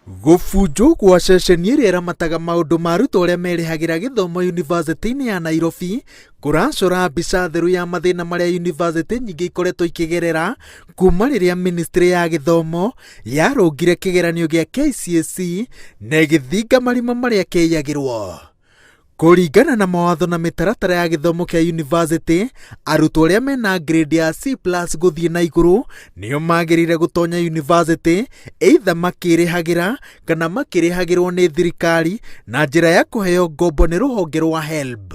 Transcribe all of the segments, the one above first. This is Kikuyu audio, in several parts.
Gũbunjwo gwa ceceni ĩrĩa ĩramataga maũndũ ma arutwo arĩa merĩhagĩra gĩthomo yunivasĩtĩ-inĩ ya Nairobi kũracora mbica theru ya mathĩna marĩa yunivasĩtĩ nyingĩ ikoretwo ikĩgerera kuma rĩrĩa ministry ya gĩthomo yarũngire kĩgeranio gĩa KCSE na ĩgĩthinga marima marĩa kĩiyagĩrwo. Kũringana na mawatho na mĩtaratara ya gĩthomo kĩa yunivasĩtĩ, arutwo arĩa mena grade ya C+ gũthiĩ na igũrũ nĩo magĩrĩire gũtonya yunivasĩtĩ, either makĩrĩhagĩra kana makĩrĩhagĩrwo nĩ thirikari na njĩra ya kũheo ngombo nĩ rũhonge rwa HELB.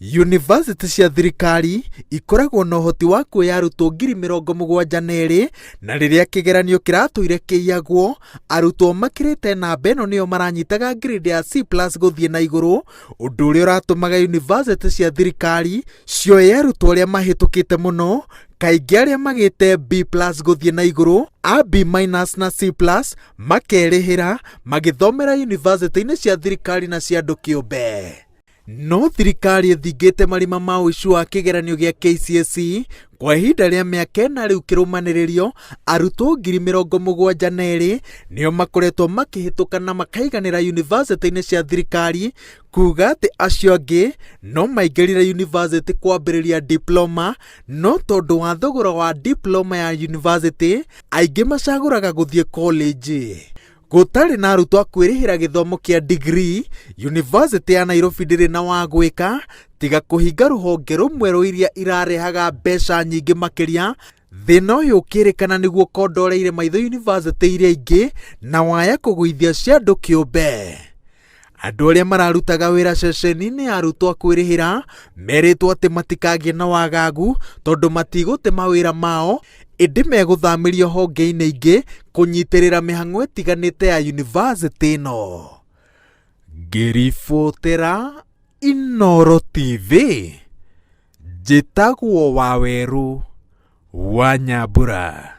Yunivasĩtĩ cia thirikari ikoragwo na ũhoti wa kuoya arutwo 72,000 na rĩrĩa kĩgeranio kĩratũire kĩiyagwo, arutwo makĩrĩte namba ĩno nĩo maranyitaga grade ya C+ gũthiĩ na igũrũ, ũndũ ũrĩa ũratũmaga yunivasĩtĩ cia thirikari cioye arutwo arĩa mahĩtũkĩte mũno, kaingĩ arĩa magĩte B+ gũthiĩ na igũrũ, a B- na C+ makerĩhĩra magĩthomera yunivasĩtĩ-inĩ cia thirikari na cia andũ kĩũmbe. No thirikari ĩthingĩte marima ma ũici wa kĩgeranio gĩa KCSE kwa ihinda rĩa mĩaka ĩna rĩu kĩrũmanĩrĩrio, arutwo 72,000 nĩo makoretwo makĩhĩtũka na makaiganĩra yunivasĩtĩ-inĩ cia thirikari, kuga atĩ acio angĩ no maingĩrire yunivasĩtĩ kwambĩrĩria diploma, no tondũ wa thogora wa diploma ya yunivasĩtĩ, aingĩ macagũraga gũthiĩ college. Gũtarĩ na arutwo a kwĩrĩhĩra gĩthomo kĩa degree, Yunivasĩtĩ ya Nairobi ndĩrĩ na wa gwĩka tiga kũhinga rũhonge rũmwe rwa iria irarehaga mbeca nyingĩ makĩria, thĩna ũyũ ũkĩrĩkana nĩguo ũkondoreire maitho yunivasĩtĩ iria ingĩ na waya kũgũithia cia andũ kĩũmbe. Andũ arĩa mararutaga wĩra ceceni-inĩ ya arutwo a kwĩrĩhĩra merĩtwo atĩ matikagĩe na wagagu tondũ matigũte mawĩra mao ĩndĩ megũthamĩrio honge-inĩ ingĩ kũnyitĩrĩra mĩhang'o ĩtiganĩte ya yunivasĩtĩ ĩno. Ngĩribotera Inooro TV, njĩtagwo Wawerũ wa Nyambura.